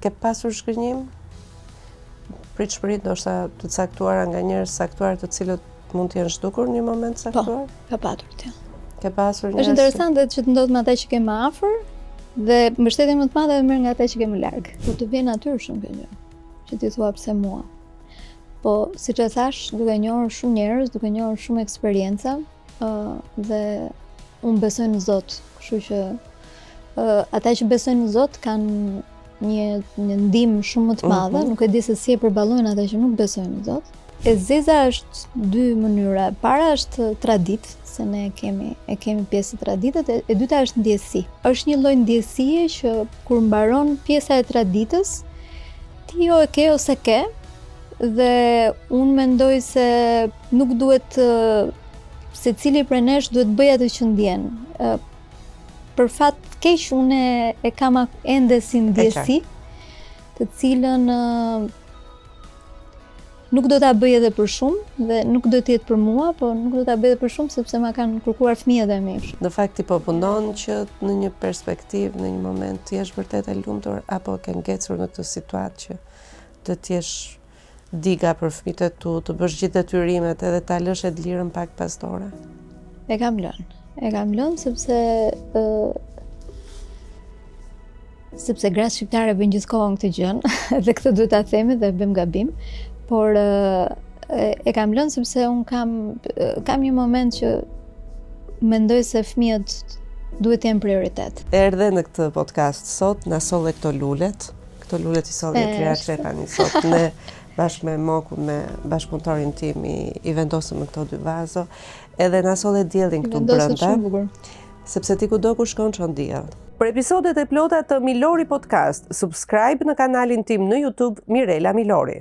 Ke pasur zhgënjim? Pritshmëri ndoshta të caktuara nga njerëz të caktuar të cilët mund të jenë zhdukur në një moment të Po, caktuar? ka patur të. Ke pasur njerëz Është interesante që të ndodh me ata që ke më afër dhe mbështetjen më të madhe e merr nga ata që ke më larg. Po të vjen natyrshëm kjo gjë, që ti thua pse mua. Po, siç e thash, duke njohur shumë njerëz, duke njohur shumë eksperienca, ë dhe unë besoj në Zot, kështu që ë ata që besojnë në Zot kanë një një ndihmë shumë më të madhe, nuk e di se si e përballojnë ata që nuk besojnë në Zot. E zeza është dy mënyra. E para është traditë, se ne e kemi e kemi pjesë të traditës, e, e dyta është ndjesi. Është një lloj ndjesie që kur mbaron pjesa e traditës, ti jo e ke ose ke, dhe unë mendoj se nuk duhet ë, secili prej nesh duhet bëjë atë që ndjen. Ë, Për fat keq unë e, e kam ak- ende si ndjesi, të cilën ë, nuk do ta bëj edhe për shumë dhe nuk do të jetë për mua, po nuk do ta bëj edhe për shumë sepse ma kanë kërkuar fëmijët e mi. Në fakt ti po punon që në një perspektivë, në një moment të jesh vërtet e lumtur apo ke ngecur në këtë situatë që të të jesh diga për fëmijët e tu, të bësh gjithë detyrimet edhe ta lësh Edlirën pak pas dore. E kam lënë. E kam lënë sepse ë sepse gratë shqiptare bëjnë gjithkohën këtë gjën dhe këtë duhet ta themi dhe bëjmë gabim, por ë, e, e kam lënë sepse un kam kam një moment që mendoj se fëmijët duhet të jenë prioritet. Erdhe në këtë podcast sot, na solle këto lulet. Këto lulet i solli E, Edlira është. Klepani sot. Ne bashkë me Mokun, me bashkëpunëtorin tim i, i vendosëm në këto dy vazo. Edhe na solle diellin këtu Vendosët brenda. shumë bukur. sepse ti kudo ku shkon çon diell. Për episodet e plota të Milori Podcast, subscribe në kanalin tim në YouTube Mirela Milori.